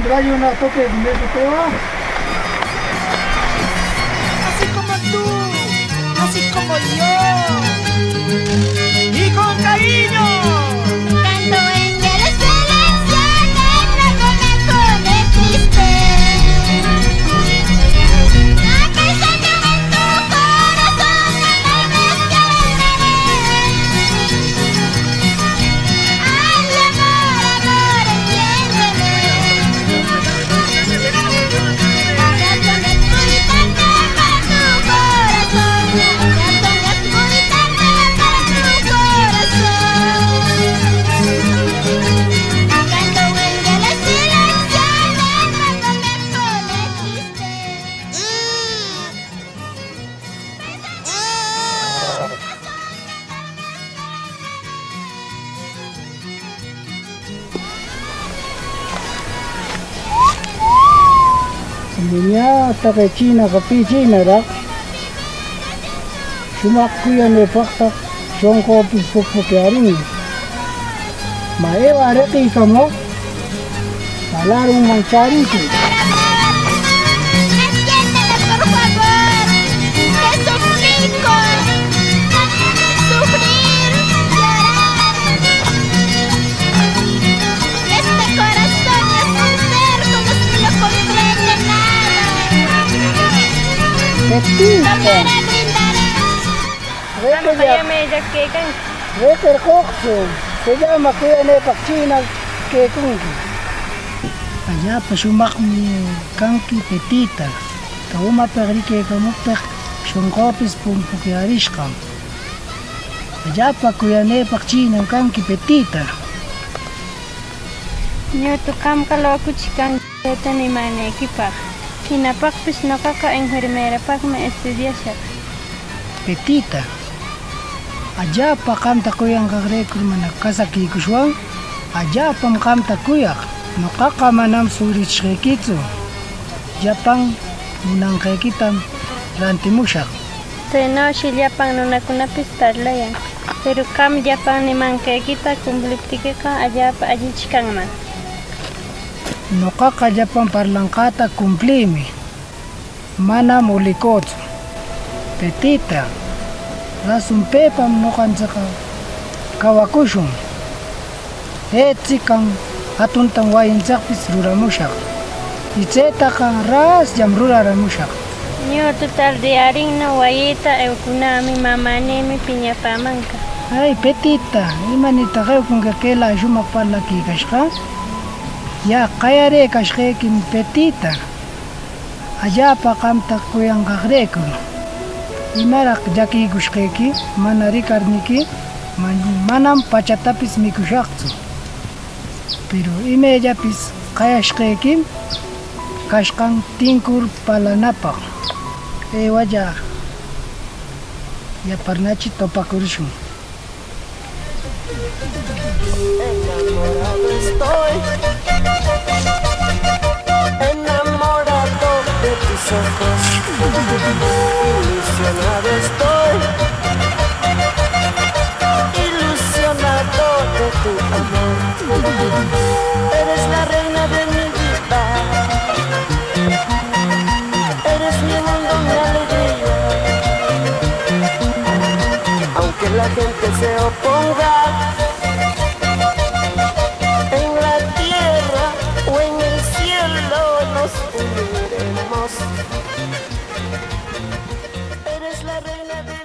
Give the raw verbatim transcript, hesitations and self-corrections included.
Rayuna toque de Teo. Así como tú, así como yo. Y con cariño. Canto en el silencio que no me pone triste. A pesar de tu corazón, no me descargaré. Ay, amor, amor, entiéndeme. Ya te me fui tan para tu corazón, ya te me fui tan para tu corazón. Cuando venga la silencio, me pone triste. Ña taqe chinaqa pi chinaraq, shumaq cuyanepaqtaq shonqupis pupucärinmi. Mä, ewä reqicamoq, mä larunman chärinqui. Entiéndeme, por favor, te suplico, no me hagas sufrir, llorar. Este corazón es un cerco, no se lo comprende nada. Petita. No para brindaré. Qamqa yamellaq quecanki. Reqirqoqtsu, sellama cuyanepaq china quecunqui. Allapa shumaqmi canqui, Petita. Cawmapeq riquecamoqpeq shonqopis pumpucuyarishqam. Allapa cuyanepaq chinam canqui, Petita. Ñutu, qamqa locuchi canqui tseta nimänequipaq. Jinapaqpis noqaqa enfermerapaqmi estudiashaq. Petita, allapa qamta cuyanqaqrecur mana casaquicushwan. Allapam qamta cuyaq. Noqaqa manam suritsishqequitsu. Llapan munanqequitam rantimushaq. Tsenoshi llapan nunacunapis parlayan. Peru qam llapan nimanqequita cumpliptiqueqa, allapa allichi canman. Noqaqa llapan parlanqäta cumplïmi. Manam ulicütsu. Petita, rasunpepam noqantsicqa cawacushun. Etsican jatuntam wayintsicpis ruramushaq. Y tsetaqa rasllam ruraramushaq. Ñutu, tardiyärinnam wayita, eucunämi, mamänïmi piñapämanqa. Ay, Petita, ¿imanirtaq eucunqui quela shumaq parlaquicashqa? Ya, qayarëcashqequim, Petita. Allapa qamta cuyanqaqrecur, ¿imaraq llaquicushqequi? Mana ricarniqui, man-, manam pachatapis micushaqtsu. Peru imellapis qayashqequim cashqan tincur parlanapaq. Ewalla, yaparnachi topacurishun. Enamorado estoy, enamorado de tus ojos. Ilusionado estoy, ilusionado de tu amor. Eres la reina de mi vida. Eres mi mundo, mi alegría. Aunque la gente se oponga, en la tierra o en el cielo nos uniremos. Eres la reina de